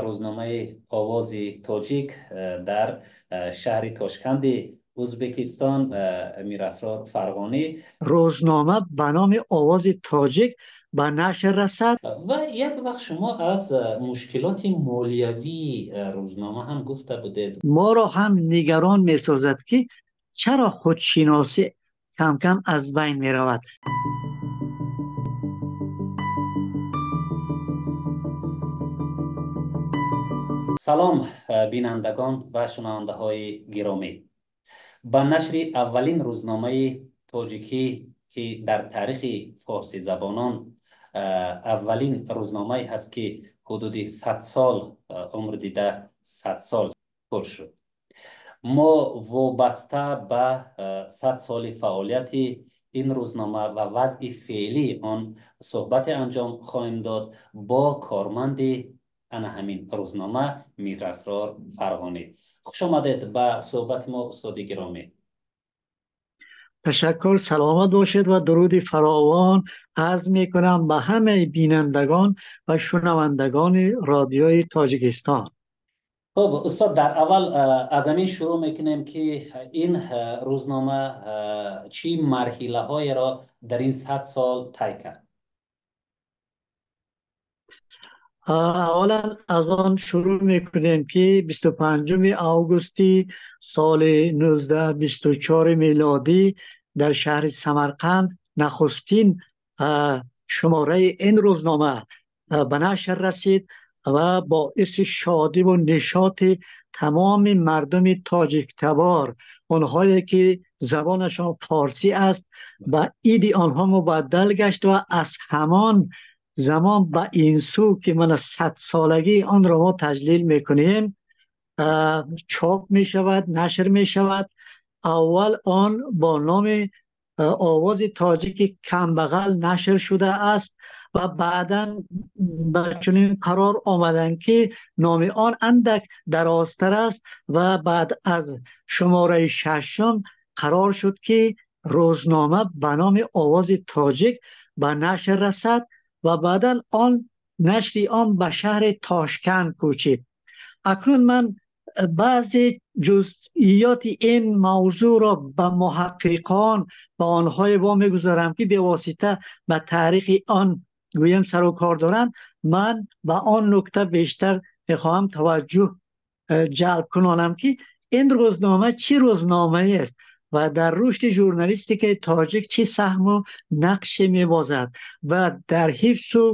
Рӯзномаи Овози Тоҷик дар шаҳри Тошканди Ӯзбекистон Мирасрор Фарғонӣ. Рӯзнома ба номи Овози Тоҷик ба нашр расад. Ва як вақт шумо аз мушкилоти молиявии рӯзнома ҳам гуфта будед. Моро ҳам нигарон месозад, ки чаро худшиносӣ кам-кам аз байн меравад. Салом, бинандагон ва шунавандаҳои гиромӣ. Ба нашри аввалин рӯзномаи тоҷикӣ, ки дар таърихи форсизабонон аввалин рӯзномае ҳаст, ки ҳудуди 100 сол умр дида, 100 сол пур шуд. Мо вобаста ба 100 соли фаъолияти ин рӯзнома ва вазъи феълии он суҳбате анҷом хоҳем дод бо корманди ана ҳамин рӯзнома Мирасрор Фарғонӣ. Хуш омадед ба суҳбати мо, устоди гиромӣ. Ташаккур, саломат бошед ва дуруди фаровон арз мекунам ба ҳамаи бинандагон ва шунавандагони Радиои Тоҷикистон. Хуб, устод, дар аввал аз ҳамин шурӯъ мекунем, ки ин рӯзнома чӣ марҳилаҳоеро дар ин 100 сол тай кард? Аввалан аз он шурӯъ мекунем, ки 25 августи соли 1924 милодӣ дар шаҳри Самарқанд нахустин шумораи ин рӯзнома ба нашр расид ва боиси шодӣ ва нишоти тамоми мардуми тоҷиктабор, онҳое ки забонашон форсӣ аст, ба иди онҳо мубаддал гашт ва аз ҳамон замон ба ин сӯ, ки мана 100-солагии онро мо таҷлил мекунем, чоп мешавад, нашр мешавад. Аввал он бо номи Овози Тоҷики Камбағал нашр шудааст ва баъдан ба чунин қарор омаданд, ки номи он андак дарозтар аст ва баъд аз шумораи шашум қарор шуд, ки рӯзнома ба номи Овози Тоҷик ба нашр расад ва баъдан он нашри он ба шаҳри Тошканд кӯчид. Акнун ман баъзе ҷузъиёти ин мавзӯъро ба муҳаққиқон, ба онҳое вомегузорам, ки бевосита ба таърихи он гӯем сару кор доранд. Ман ба он нукта бештар мехоҳам таваҷҷӯҳ ҷалб кунонам, ки ин рӯзнома чӣ рӯзномаест ва дар рушди журналистикаи тоҷик чӣ саҳму нақше мебозад ва дар ҳифзу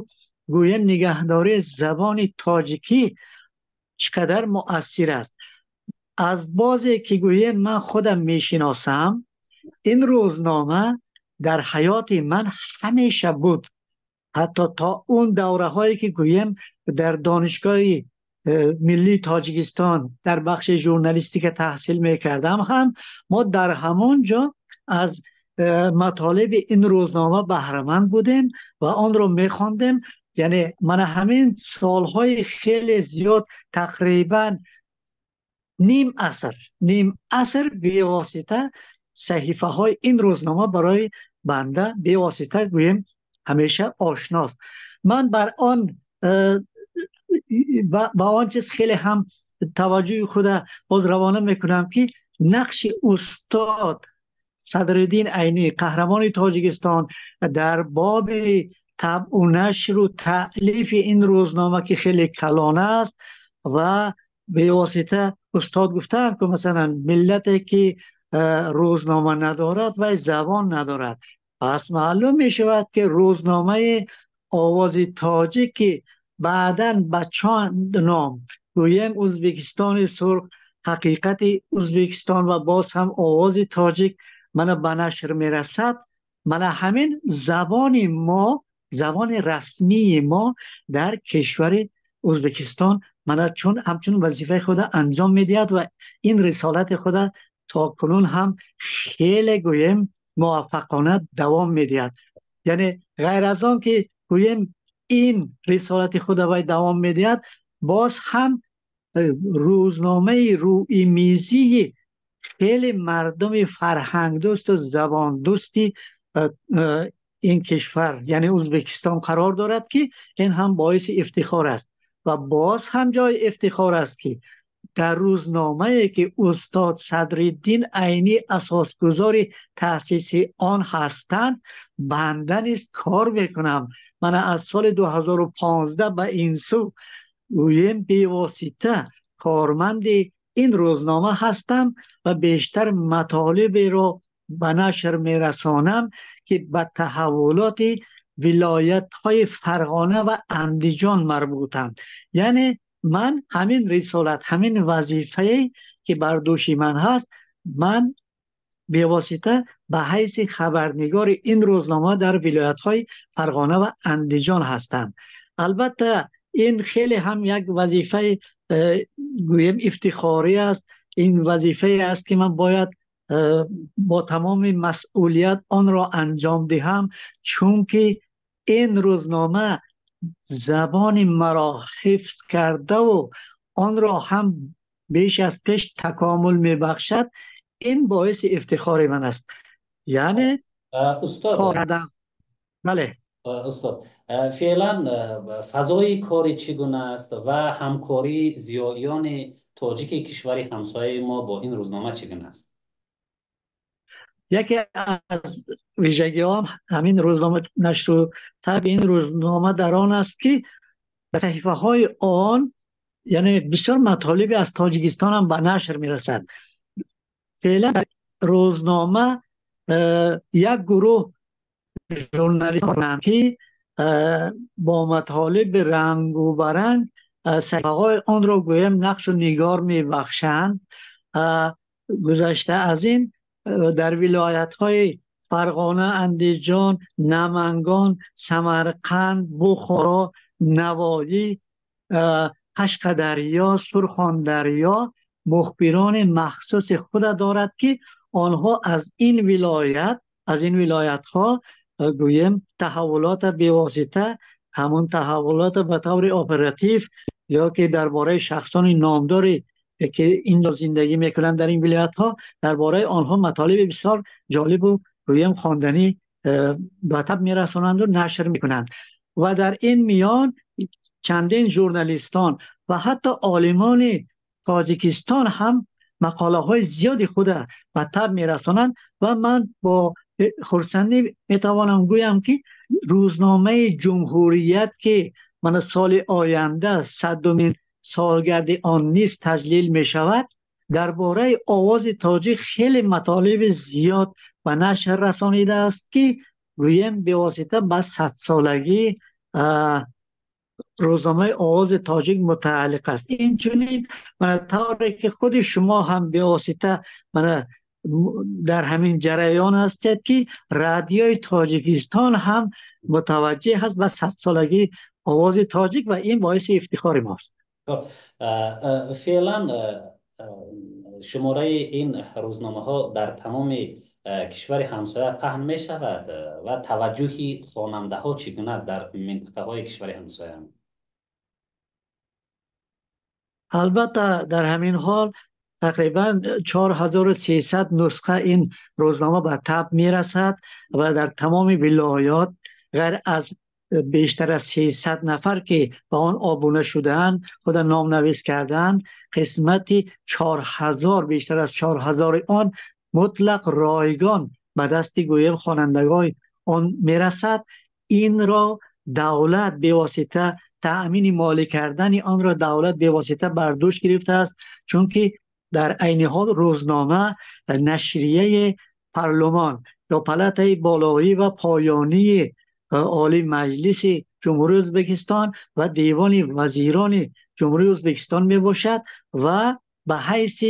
гӯем нигаҳдории забони тоҷикӣ чӣ қадар муассир аст. Аз бозе ки гӯем ман худам мешиносам, ин рӯзнома дар ҳаёти ман ҳамеша буд, ҳатто то он давраҳое ки гӯем дар Донишгоҳи миллии Тоҷикистон дар бахши журналистика таҳсил мекардам, ҳам мо дар ҳамон ҷо аз матолиби ин рӯзнома баҳраманд будем ва онро мехондем. Яъне мана ҳамин солҳои хеле зиёд, тақрибан ним аср бевосита саҳифаҳои ин рӯзнома барои банда бевосита гӯем ҳамеша ошност. Ман бар он ба он чиз хеле ҳам таваҷҷӯҳи худа боз равона мекунам, ки нақши устод Садриддин Айнӣ, қаҳрамони Тоҷикистон, дар боби табъу нашру таълифи ин рӯзнома, ки хеле калон аст ва бевосита устод гуфтаанд, ки масалан миллате ки рӯзнома надорад вай забон надорад. Пас маълум мешавад, ки рӯзномаи Овози Тоҷик, ки баъдан ба чанд ном гӯем Ӯзбекистони сурх, Ҳақиқати Ӯзбекистон ва боз ҳам Овози Тоҷик мана ба нашр мерасад, мана ҳамин забони мо, забони расмии мо дар кишвари Ӯзбекистон мана чун ҳамчун вазифаи худа анҷом медиҳад ва ин рисолати худа то кунун ҳам хеле гӯем муваффақона давом медиҳад. Яъне ғайр аз он ки гӯем ин рисолати худа вай давом медиҳад, боз ҳам рӯзномаи рӯимизии хеле мардуми фарҳангдӯсту забондӯсти ин кишвар, яъне Ӯзбекистон қарор дорад, ки ин ҳам боиси ифтихор аст. و باز هم جای افتخار است که در روزنامه‌ای که استاد صدرالدین عینی اساسگذار تأسیس آن هستند بنده نیز کار میکنم. من از سال 2015 به این سو گویم بیواسطه کارمند این روزنامه هستم و بیشتر مطالب را به نشر میرسانم که به تحولات ولایت های فرغانه و اندیجان مربوطند. یعنی من همین رسالت، همین وظیفه که بر دوش من هست، من بیواسطه به حیث خبرنگار این روزنامه در ولایت های فرغانه و اندیجان هستم. البته این خیلی هم یک وظیفه گویم افتخاری است. این وظیفه است که من باید با تمام مسئولیت آن را انجام دهم، چون که این روزنامه زبان مرا حفظ کرده و آن را هم بیش از پیش تکامل میبخشد. این باعث افتخار من است. یعنی استاد، بله استاد، فعلا فضای کاری چگونه است و همکاری زیایان تاجیک کشور همسایه ما با این روزنامه چگونه است؟ یکی از ویژگی ها همین روزنامه نشر و طبع این روزنامه در آن است که صحیفه های آن، یعنی بسیار مطالبی از تاجیکستان هم به نشر میرسد. فعلا روزنامه یک گروه ژورنالیست که با مطالب رنگ و برنگ صحیفه های آن را گویم نقش و نگار میبخشند. گذشته از این در ولایت های فرغانه، اندیجان، نمنگان، سمرقند، بخارا، نوایی، قشقدریا، سرخاندریا مخبران مخصوص خود دارد که آنها از این ولایت، از این ولایت ها گویم تحولات بیواسطه، همون تحولات به طور اپراتیو یا که درباره شخصان نامداری که اینجا زندگی میکنند در این ولایت ها، درباره آنها مطالب بسیار جالب و گویم خواندنی به طب میرسانند و نشر میکنند. و در این میان چندین ژورنالیستان و حتی عالمان تاجیکستان هم مقاله های زیادی خود به طب میرسانند و من با خرسندی میتوانم گویم که روزنامه جمهوریت که من سال آینده 100مین سالگرد آن نیز تجلیل می شود، درباره آواز تاجیک خیلی مطالب زیاد به نشر رسانیده است که گویم به واسطه به 100 سالگی روزنامه آواز تاجیک متعلق است. این چنین من طوری که خود شما هم به واسطه من در همین جریان هستید که رادیوی تاجیکستان هم متوجه هست به 100 سالگی آواز تاجیک و این باعث افتخار ماست. فعلا شماره این روزنامه ها در تمام کشور همسایه پهن می شود و توجه خواننده ها چگونه است در منطقه های کشور همسایه؟ البته در همین حال تقریبا 4300 نسخه این روزنامه به طبع می رسد و در تمام ولایات غیر از بیشتر از 300 نفر که به آن آبونه شده‌اند، خود نام نویس کردند، قسمت 4000، بیشتر از 4000 آن مطلق رایگان به دست گویم خوانندگان آن میرسد. این را دولت به واسطه تأمین مالی کردن آن را دولت به واسطه بر دوش گرفته است، چون که در عین حال روزنامه نشریه پارلمان یا پلاتای بالایی و پایانی عالی مجلس جمهوری ازبکستان و دیوان وزیران جمهوری ازبکستان می باشد و به حیث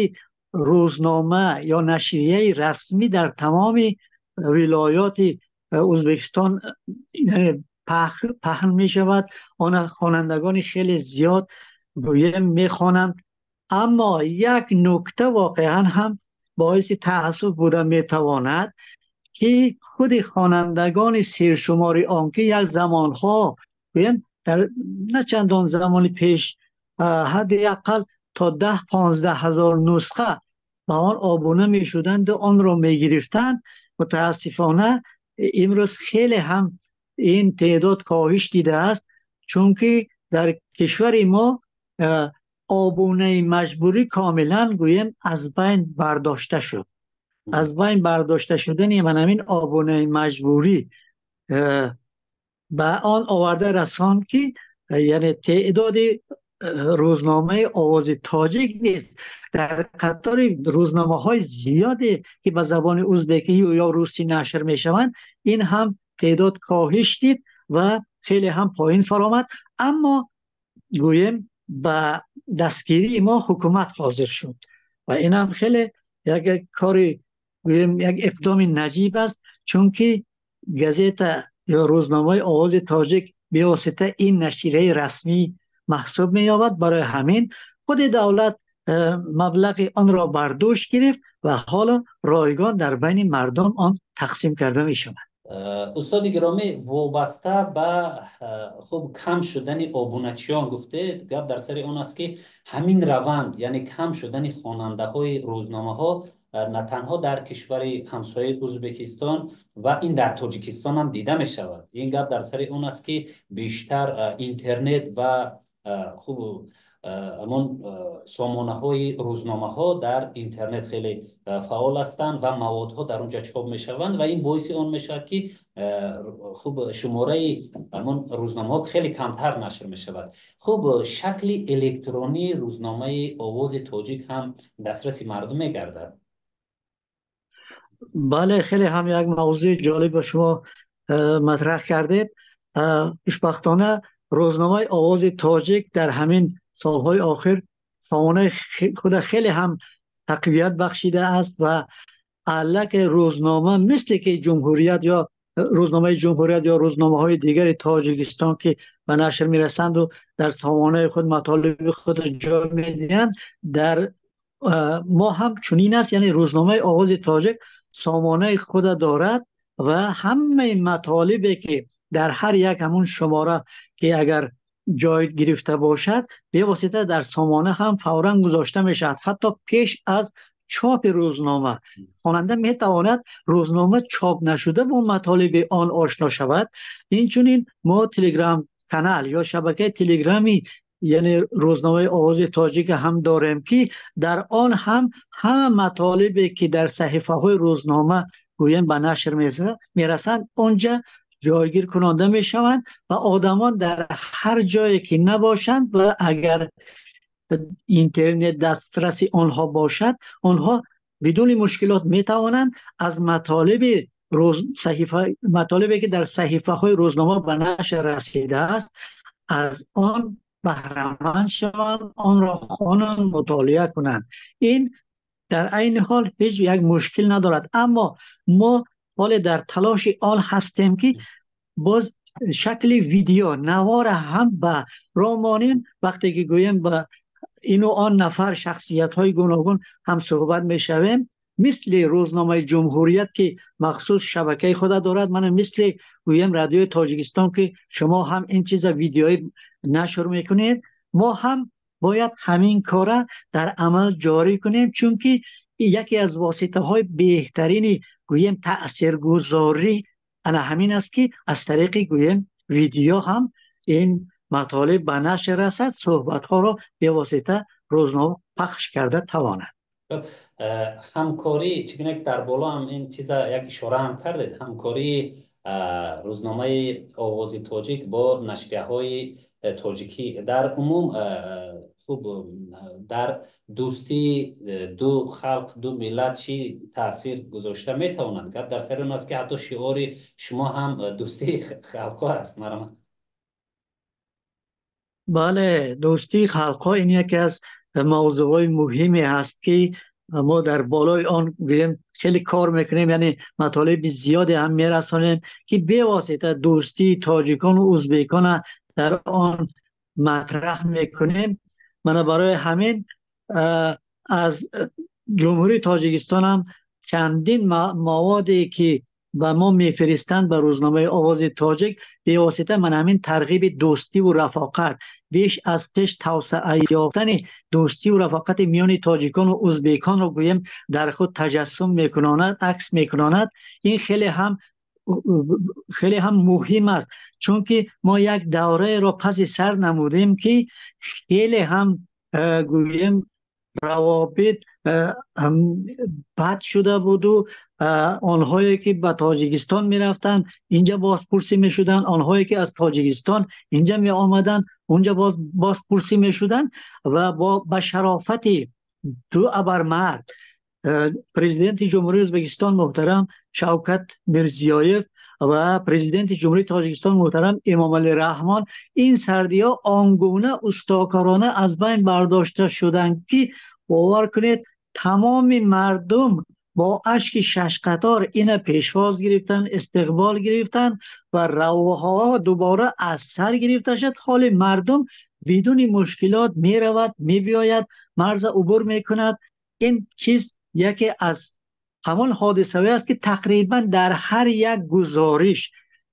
روزنامه یا نشریه رسمی در تمام ولایات ازبکستان پهن می شود. آن خوانندگان خیلی زیاد می خوانند. اما یک نکته واقعا هم باعث تأسف بوده می تواند که خود خوانندگان سرشماری آنکه یک زمانها در نه چندان زمان پیش حداقل تا 10-15 هزار نسخه به آن آبونه می شدند و آن را می گرفتند، متاسفانه امروز خیلی هم این تعداد کاهش دیده است، چون که Дар кишвари мо обунаи маҷбурӣ комилан гӯем аз байн бардошта шуд. Аз байн бардошта шудани ман ҳамин обунаи маҷбурӣ ба он оварда расонд, ки яъне теъдоди рӯзномаи Овози Тоҷик нест. Дар қатори рӯзномаҳои зиёде ки ба забони узбекӣ ё русӣ нашр мешаванд, ин ҳам теъдод коҳиш дид ва хеле ҳам поин фаромад. Аммо гӯем ба дастгирии мо ҳукумат ҳозир шуд ва ин ҳам хеле як кори гӯем як иқдоми наҷиб аст, чунки газета ё рӯзномаи Овози Тоҷик бевосита ин нашрияи расмӣ маҳсуб меёбад. Барои ҳамин худи давлат маблағи онро бар дӯш гирифт ва ҳоло ройгон дар байни мардум он тақсим карда мешавад. Устоди гиромӣ, вобаста ба хуб кам шудани обуначиён гуфтед, гап дар сари он аст, ки ҳамин раванд, яъне кам шудани хонандаҳои рӯзномаҳо на танҳо дар кишвари ҳамсояи Узбекистон ва ин дар Тоҷикистон ҳам дида мешавад. Ин гап дар сари он аст, ки бештар интернет ва хуб ҳамон сомонаҳои рӯзномаҳо дар интернет хеле фаъол ҳастанд ва маводҳо дар он ҷо чоп мешаванд ва ин боиси он мешавад, ки хуб шумораи ҳамон рӯзномаҳо хеле камтар нашр мешавад. Хуб, шакли электронии рӯзномаи Овози Тоҷик ҳам дастраси мардум мегардад? Бале, хеле ҳам як мавзӯи ҷолиб ба шумо матраҳ кардед. Хушбахтона рӯзномаи Овози Тоҷик дар ҳамин солҳои охир сомонаи худа хеле ҳам тақвият бахшидааст ва аллакай рӯзнома мисле ки Ҷумҳурият ё рӯзномаи Ҷумҳурият ё рӯзномаҳои дигари Тоҷикистон, ки ба нашр мерасанду дар сомонаи худ матолиби худро ҷой медиҳанд, дар мо ҳам чунин аст. Яъне рӯзномаи Овози Тоҷик сомонаи худа дорад ва ҳамаи матолибе ки дар ҳар як ҳамун шумора ки агар ҷой гирифта бошад, бевосита дар сомона ҳам фавран гузошта мешавад. Ҳатто пеш аз чопи рӯзнома хонанда метавонад рӯзнома чоп нашуда бо матолиби он ошно шавад. Инчунин мо телеграм канал ё шабакаи телеграми, яъне рӯзномаи Овози Тоҷик ҳам дорем, ки дар он ҳам ҳама матолибе ки дар саҳифаҳои рӯзнома гӯем ба нашр мерасанд, онҷа ҷойгир кунонда мешаванд ва одамон дар ҳар ҷое ки набошанд ва агар интернет дастраси онҳо бошад, онҳо бидуни мушкилот метавонанд аз матолиби саҳифа, матолибе ки дар саҳифаҳои рӯзнома ба нашр расидааст, аз он баҳраманд шаванд, онро хонанд, мутолиа кунанд. Ин дар айни ҳол ҳеҷ як мушкил надорад, аммо мо ҳоле дар талоши он ҳастем, ки боз шакли видео навора ҳам ба роҳ монем. Вақте ки гӯем ба ину он нафар шахсиятҳои гуногун ҳам суҳбат мешавем, мисли рӯзномаи Ҷумҳурият, ки махсус шабакаи худа дорад, мана мисли гӯем Радиои Тоҷикистон, ки шумо ҳам ин чиза видеои нашр мекунед, мо ҳам бояд ҳамин кора дар амал ҷорӣ кунем, чунки яке аз воситаҳои беҳтарини гӯем таъсиргузорӣ ана ҳамин аст, ки аз тариқи гӯем видео ҳам ин матолиб ба нашр расад, суҳбатҳоро бевосита рӯзнома пахш карда тавонад. Ҳамкорӣ чӣ гуна ки дар боло ҳам ин чиза як ишора ҳам кардед, ҳамкории рӯзномаи Овози Тоҷик бо нашрияҳои тоҷикӣ дар умум, хуб, дар дӯстии ду халқ, ду миллат чӣ таъсир гузошта метавонад? Гап дар сари он аст, ки ҳатто шиори шумо ҳам дӯстии халқҳо аст. Марҳамат. Бале, дӯстии халқҳо ин яке аз мавзӯъҳои муҳиме ҳаст, ки мо дар болои он гӯем хеле кор мекунем, яъне матолиби зиёде ҳам мерасонем, ки бевосита дӯстии тоҷикону узбекона дар он матраҳ мекунем. Мана барои ҳамин аз Ҷумҳурии Тоҷикистон ҳам чандин маводе ки ба мо мефиристанд ба рӯзномаи Овози Тоҷик, бевосита ман ҳамин тарғиби дӯстиву рафоқат, беш аз пеш тавсеа ёфтани дӯстиву рафоқати миёни тоҷикону узбеконро гӯем дар худ таҷассум мекунонад, акс мекунонад. Ин хеле ҳам Хеле ҳам муҳим аст, чунки мо як давраеро паси сар намудем, ки хеле ҳам гӯем равобит бад шуда буду онҳое ки ба Тоҷикистон мерафтанд, инҷа бозпурсӣ мешуданд, онҳое ки аз Тоҷикистон инҷа меомаданд, унҷа бозпурсӣ мешуданд ва ба шарофати ду абармард, Президенти Ҷумҳурии Ӯзбекистон муҳтарам Шавкат Мирзиёев ва Президенти Ҷумҳурии Тоҷикистон муҳтарам Эмомалӣ Раҳмон, ин сардиҳо он гуна устокорона аз байн бардошта шуданд, ки бовар кунед, тамоми мардум бо ашки шашқатор ина пешвоз гирифтанд, истиқбол гирифтанд ва равҳо дубора аз сар гирифта шуд. Ҳоли мардум бидуни мушкилот меравад, мебиёяд, марза убур мекунад. Ин чиз яке аз ҳамон ҳодисаҳое аст, ки тақрибан дар ҳар як гузориш,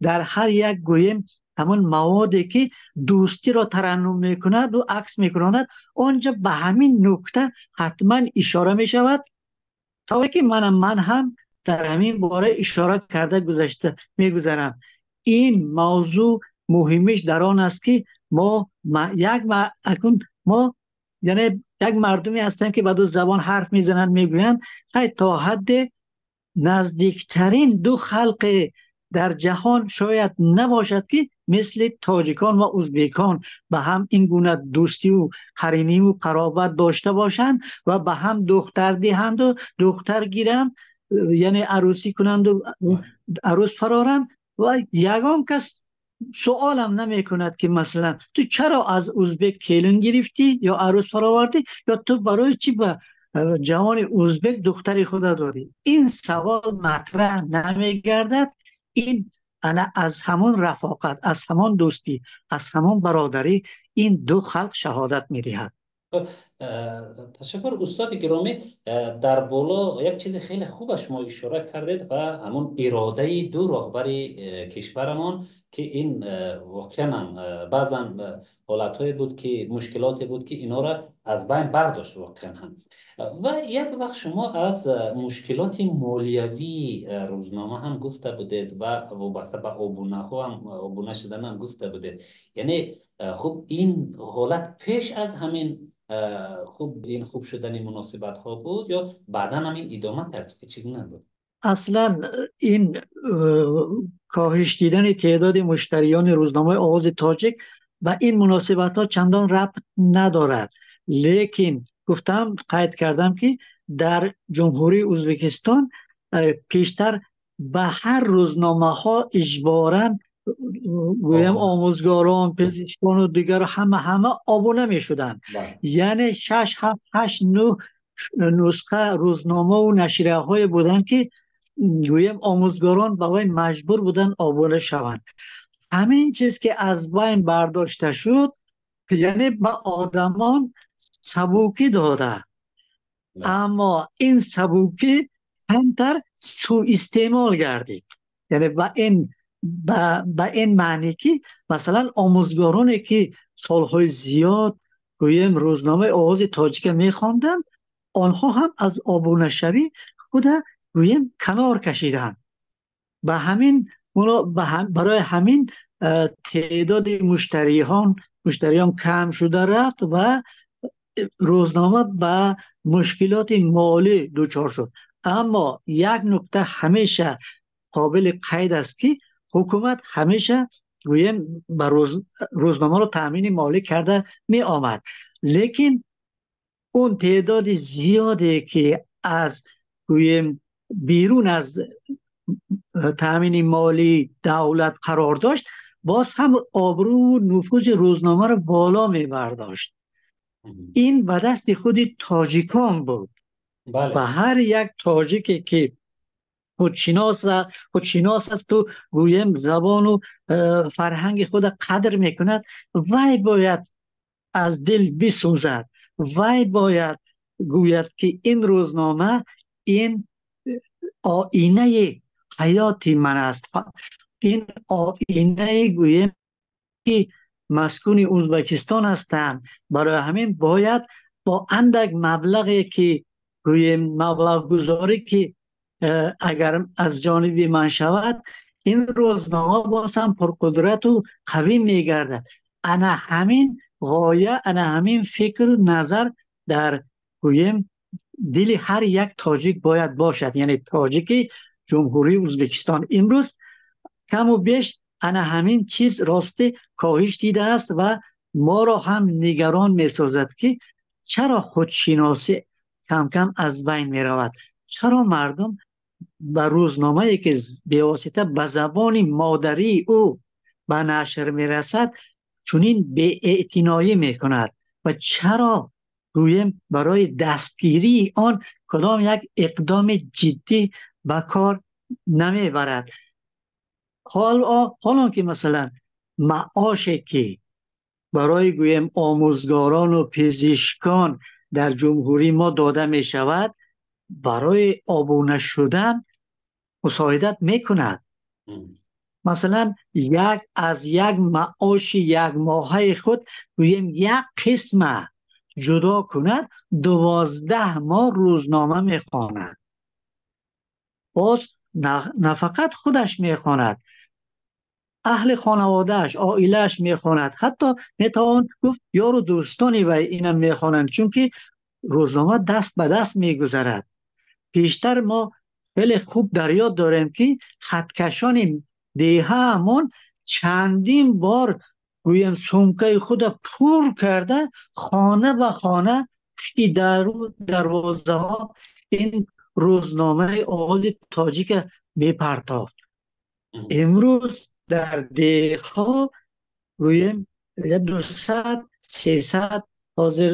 дар ҳар як гӯем ҳамон маводе ки дӯстиро тараннум мекунад ва акс мекунад, онҷа ба ҳамин нукта ҳатман ишора мешавад. То ки ман ҳам дар ҳамин бора ишора карда гузашта мегузарам. Ин мавзӯъ муҳимиш дар он аст, ки мо як акун мо яъне як мардуме ҳастем, ки ба ду забон ҳарф мезананд, мегӯянд, хай то ҳадде наздиктарин ду халқе дар ҷаҳон шояд набошад, ки мисли тоҷикон ва ӯзбекон ба ҳам ин гуна дӯстиву қариниву қаробат дошта бошанд ва ба ҳам духтар диҳанду духтар гиранд, яъне арӯсӣ кунанду арӯс фароранд ва ягон кас суолам намекунад, ки масалан ту чаро аз ӯзбек келин гирифтӣ ё арӯс фаровардӣ, ё ту барои чӣ ба ҷавони ӯзбек духтари худа додӣ. Ин савол матраҳ намегардад. Ин ана аз ҳамон рафоқат, аз ҳамон дӯстӣ, аз ҳамон бародарӣ ин ду халқ шаҳодат медиҳад. Ташаккур, устоди гиромӣ. Дар боло як чизи хеле хуба шумо ишора кардед ва ҳамон иродаи ду роҳбари кишварамон, ки ин воқеан ҳам баъзан ҳолатҳое буд, ки мушкилоте буд, ки инҳоро аз байн бардошт воқеан ҳам. Ва як вақт шумо аз мушкилоти молиявии рӯзнома ҳам гуфта будед ва вобаста ба обунаҳо ҳам, обуна шудан ҳам гуфта будед. Яъне хуб, ин ҳолат пеш аз ҳамин хуб ин хуб шудани муносибатҳо буд ё баъдан ҳамин идома кард? Чӣ гуна буд? Аслан ин коҳиш дидани теъдоди муштариёни рӯзномаи Овози Тоҷик ба ин муносибатҳо чандон рабт надорад, лекин гуфтам, қайд кардам, ки дар Ҷумҳурии Ӯзбекистон пештар ба ҳар рӯзномаҳо иҷборан гӯям омӯзгорон, пизишкону дигар ҳама обуна мешуданд. Яъне шаш, ҳафт, ҳашт, нӯҳ нусха рӯзномаву нашрияҳое буданд, ки гӯям омӯзгорон ба вай маҷбур буданд обуна шаванд. Ҳамин чиз ки аз байн бардошта шуд, яъне ба одамон сабукӣ дода, аммо ин сабукӣ камтар суистеъмол гардид. Яъне ба ин маъне, ки масалан омӯзгороне ки солҳои зиёд гӯем рӯзномаи Овози Тоҷика мехонданд, онҳо ҳам аз обунашавӣ худа гӯем канор кашиданд. Ба ҳамин барои ҳамин теъдоди муштариён кам шуда рафт ва рӯзнома ба мушкилоти молӣ дучор шуд. Аммо як нукта ҳамеша қобили қайд аст, ки ҳукумат ҳамеша гӯем ба рӯзномаро таъмини молӣ карда меомад, лекин он теъдоди зиёде ки аз гӯем берун аз таъмини молии давлат қарор дошт, боз ҳам обрӯву нуфузи рӯзномаро боло мебардошт. Ин ба дасти худи тоҷикон буд ва ҳар як тоҷике ки худшинос асту гӯем забону фарҳанги худа қадр мекунад, вай бояд аз дил бисӯзад, вай бояд гӯяд, ки ин рӯзнома ин оинаи ҳаёти ман аст, ин оинаи гӯем ки маскуни Ӯзбекистон ҳастанд. Барои ҳамин бояд бо андак маблағе ки гӯем маблағгузорӣ ки агар аз ҷониби ман шавад, ин рӯзнома боз ҳам пурқудрат ва қавӣ мегардад. Ана ҳамин ғоя, ана ҳамин фикру назар дар гӯем дили ҳар як тоҷик бояд бошад, яъне тоҷики Ҷумҳурии Ӯзбекистон. Имрӯз каму беш ана ҳамин чиз рости коҳиш дидааст ва моро ҳам нигарон месозад, ки чаро худшиносӣ кам-кам аз байн меравад, чаро мардум ба рӯзномае ки бевосита ба забони модарии ӯ ба нашр мерасад чунин беэътиноӣ мекунад ва чаро гӯем барои дастгирии он кадом як иқдоми ҷиддӣ ба кор намебарад. Ҳолон ки масалан маоше ки барои гӯем омӯзгорон ва пизишкон дар ҷумҳурии мо дода мешавад, барои обуна шудан мусоидат мекунад. Масалан як аз як маоши як моҳаи худ гӯем як қисма ҷудо кунад, 12 моҳ рӯзнома мехонад. Боз на фақат худаш мехонад, аҳли хонаводааш, оилааш мехонад, ҳатто метавон гуфт ёру дӯстони вай инам мехонанд, чунки рӯзнома даст ба даст мегузарад. Пештар мо хеле хуб дар ёд дорем, ки хаткашони деҳаамон чандин бор гӯем сумкаи худа пур карда хона ба хона пушти дару дарвозаҳо ин рӯзномаи Овози Тоҷика мепартофт. Имрӯз дар деҳҳо гӯем 200-300 ҳозир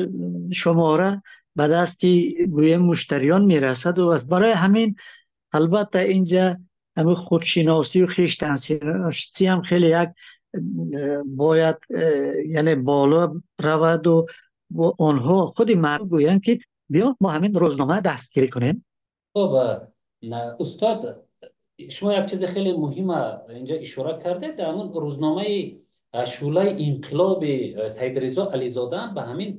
шумора ба дасти гӯем муштариён мерасад ва барои ҳамин албатта инҷа ҳамин худшиносӣ ва хештаншиносӣ ҳам хеле як бояд яъне боло равад ва онҳо худи мардум гӯянд, ки биё мо ҳамин рӯзнома дастгирӣ кунем. Хуб, устод, шумо як чизи хеле муҳима инҷа ишора кардед. Дар ҳамон рӯзномаи Шӯълаи инқилоби Саидризо Ализода ба ҳамин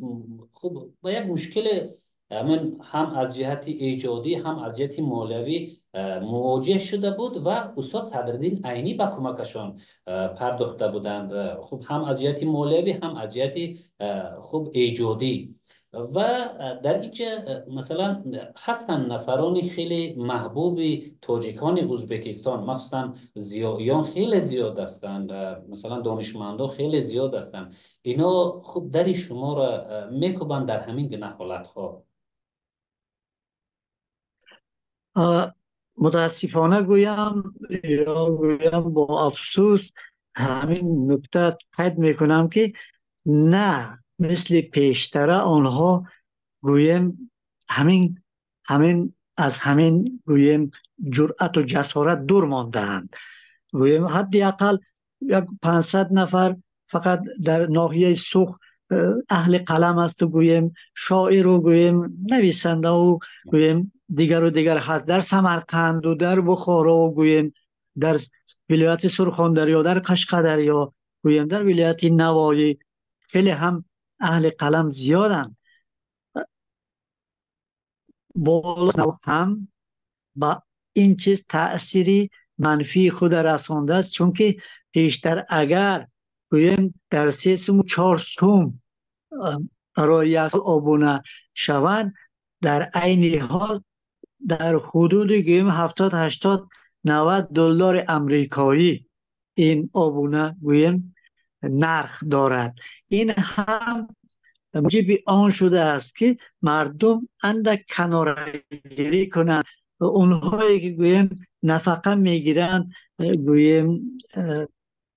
хуб ба як мушкиле ҳамин ҳам аз ҷиҳати эҷодӣ, ҳам аз ҷиҳати молиявӣ мувоҷеҳ шуда буд ва устод Садриддин Айнӣ ба кӯмакашон пардохта буданд. Хуб, ҳам аз ҷиҳати молиявӣ, ҳам аз ҷиҳати хуб эҷодӣ. Ва дар инҷа масалан ҳастанд нафарони хеле маҳбуби тоҷикони Ӯзбекистон, махсусан зиёиён хеле зиёд ҳастанд, масалан донишмандо хеле зиёд ҳастанд. Ино хуб дари шуморо мекӯбанд дар ҳамин гуна ҳолатҳо. Мутаассифона гӯям ё гӯям бо афсӯс ҳамин нукта қайд мекунам, ки на мисли пештара онҳо гӯем ҳамин аз ҳамин гӯем ҷуръату ҷасорат дур мондаанд. Гӯем ҳадди ақал як 500 нафар фақат дар ноҳияи Сух аҳли қалам асту гӯем шоиру гӯем нависандаву гӯем дигару дигар ҳаст. Дар Самарқанду дар Бухорову гӯем дар вилояти Сурхондарё, дар Қашқадарё, гӯем дар вилояти Навоӣ хеле ҳам аҳли қалам зиёданд. Боло ҳам ба ин чиз таъсири манфии худа расондааст, чунки пештар агар гӯем дар 3 сум 4 сум барои як сол обуна шаванд, дар айни ҳол дар ҳудуди гӯем 70, 80, 90 доллари амрикоӣ ин обуна гӯем нарх дорад. Ин ҳам муҷиби он шудааст, ки мардум андак канорагирӣ кунанд. Онҳое ки гӯем нафақа мегиранд, гӯем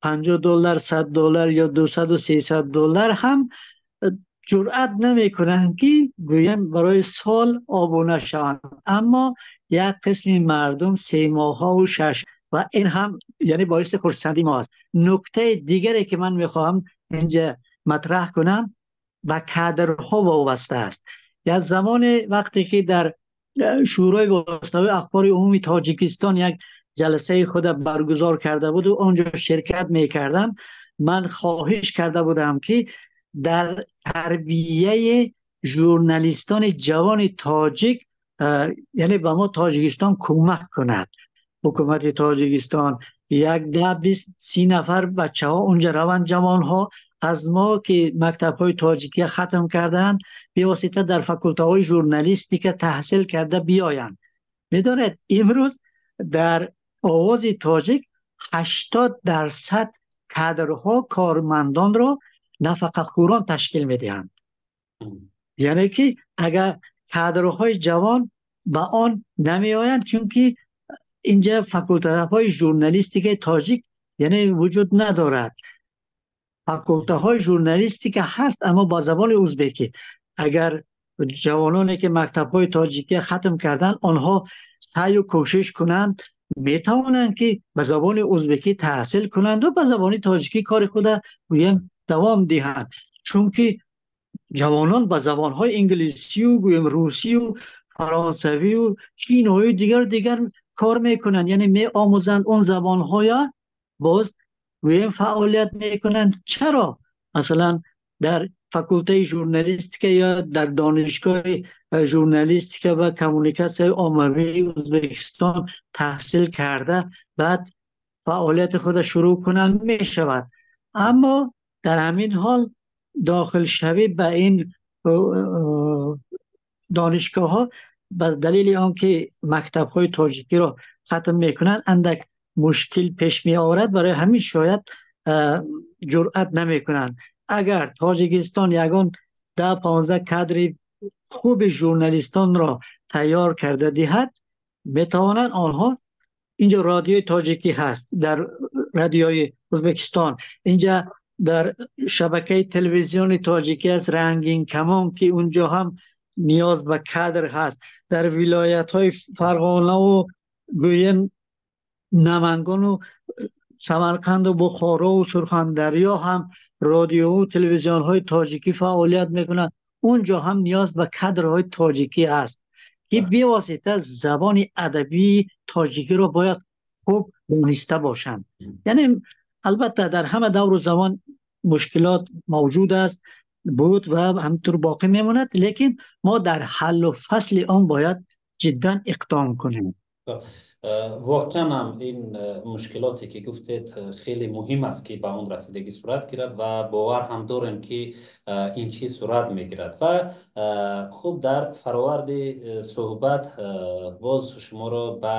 50 доллар, 100 доллар ё 200 300 доллар ҳам ҷуръат намекунанд, ки гӯем барои сол обуна шаванд. Аммо як қисми мардум 3 моҳҳаву 6, ва ин ҳам яъне боиси хурсандии мо аст. Нуктаи дигаре ки ман мехоҳам инҷа матраҳ кунам ба кадрҳо вобаста аст. Як замоне вақте ки дар Шӯрои воситаҳои ахбори умумии Тоҷикистон як ҷаласаи худа баргузор карда буд ва онҷо ширкат мекардам, ман хоҳиш карда будам, ки дар тарбияи журналистони ҷавони тоҷик, яъне ба мо Тоҷикистон кӯмак кунад, ҳукумати Тоҷикистон 1 10 20 30 нафар бачаҳо онҷо раванд, ҷавонҳо аз мо ки мактабҳои тоҷикӣ хатм кардаанд, бевосита дар факултаҳои журналистика таҳсил карда биёянд. Медонед, имрӯз дар Овози Тоҷик 80% кадрҳо, кормандонро нафақахӯрон ташкил медиҳанд. Яъне ки агар кадрҳои ҷавон ба он намеоянд, чунки инҷа факултаҳои журналистикаи тоҷик яъне вуҷуд надорад. Факултаҳои журналистика ҳаст, аммо ба забони узбекӣ. Агар ҷавононе ки мактабҳои тоҷикӣ хатм карданд, онҳо саъю кӯшиш кунанд, метавонанд ки ба забони узбекӣ таҳсил кунанд ва ба забони тоҷикӣ кори худа гӯем давом диҳанд. Чунки ҷавонон ба забонҳои инглисию гӯем русию фаронсавию чиною дигар кор мекунанд, яъне меомӯзанд он забонҳоя, боз гӯем фаъолият мекунанд. Чаро масалан дар факултаи журналистика ё дар донишгоҳи журналистика ва коммуникатсияи оммавии Ӯзбекистон таҳсил карда баъд фаъолияти худро шурӯъ кунанд мешавад. Аммо дар ҳамин ҳол дохилшавӣ ба ин донишгоҳҳо ба далели он ки мактабҳои тоҷикиро хатм мекунанд андак мушкил пеш меорад. Барои ҳамин шояд ҷуръат намекунанд. Агар Тоҷикистон ягон 10-15 кадри хуби журналистонро тайёр карда диҳад, метавонанд онҳо инҷо радиои тоҷикӣ ҳаст, дар радиои Ӯзбекистон, инҷа дар шабакаи телевизиони тоҷикӣ аст Рангин Камон, ки унҷо ҳам ниёз ба кадр ҳаст. Дар вилоятҳои Фарғонаву гӯем Намангану Самарқанду Бухорову Сурхондарё ҳам радиову телевизионҳои тоҷикӣ фаъолият мекунанд. Унҷо ҳам ниёз ба кадрҳои тоҷикӣ аст ки бевосита забони адабии тоҷикиро бояд хуб дониста бошанд. Яъне албатта дар ҳама давру замон мушкилот мавҷуд аст, буд ва ҳаминтур боқӣ мемонад, лекин мо дар ҳаллу фасли он бояд ҷиддан иқдом кунем. Воқеан ҳам ин мушкилоте ки гуфтед хеле муҳим аст ки ба он расидагӣ сурат гирад ва бовар ҳам дорем ки ин чиз сурат мегирад. Ва хуб, дар фароварди суҳбат боз шуморо ба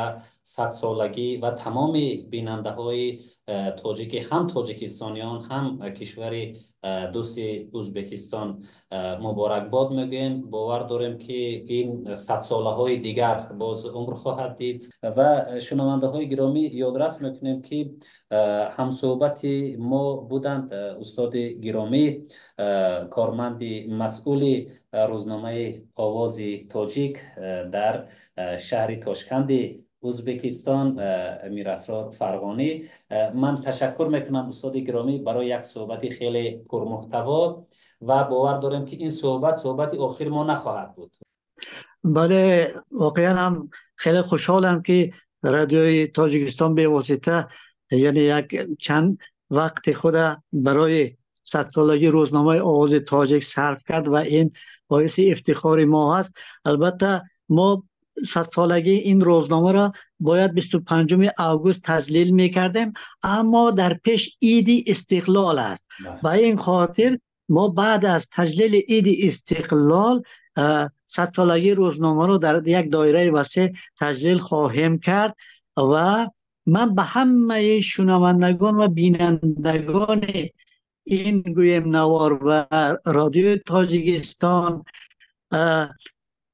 садсолагӣ ва тамоми бинандаҳои тоҷики, ҳам тоҷикистониён, ҳам кишвари дӯсти Ӯзбекистон муборакбод мегӯем. Бовар дорем ки ин садсолаҳои дигар боз умр хоҳад дид. Ва шунавандаҳои гиромӣ, ёдрас мекунем ки ҳамсӯҳбати мо буданд устоди гиромӣ, корманди масъули рӯзномаи Овози Тоҷик дар шаҳри Тошканди Ӯзбекистон Мирасрор Фарғонӣ. Ман ташаккур мекунам, устоди гиромӣ, барои як суҳбати хеле пурмуҳтаво ва бовар дорем ки ин суҳбат суҳбати охири мо нахоҳад буд. Бале, воқеан ҳам хеле хушҳолам ки радиои Тоҷикистон бевосита яъне як чанд вақти худа барои садсолагии рӯзномаи Овози Тоҷик сарф кард ва ин боиси ифтихори мо аст. Албатта мо садсолагии ин рӯзномаро бояд 25 август таҷлил мекардем, аммо дар пеш иди истиқлол аст. Ба ин хотир мо баъд аз таҷлили иди истиқлол садсолагии рӯзномаро дар як доираи васеъ таҷлил хоҳем кард. Ва ман ба ҳамаи шунавандагон ва бинандагони ин гӯем навор ва радиои Тоҷикистон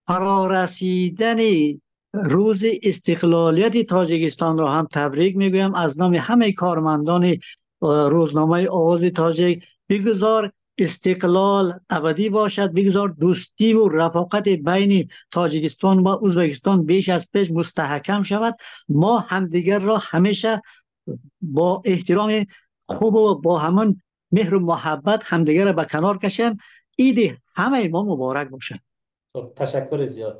фарорасидани рӯзи истиқлолияти Тоҷикистонро ҳам табрик мегӯям. Аз номи ҳамаи кормандони рӯзномаи Овози Тоҷик, бигузор истиқлол абадӣ бошад, бигузор дӯстиву рафоқати байни Тоҷикистон ва Ӯзбекистон беш аз пеш мустаҳкам шавад. Мо ҳамдигарро ҳамеша бо эҳтироми хубу бо ҳамон меҳру муҳаббат ҳамдигарро ба канор кашем. Иди ҳамаи мо муборак бошад. Ташаккури зиёд.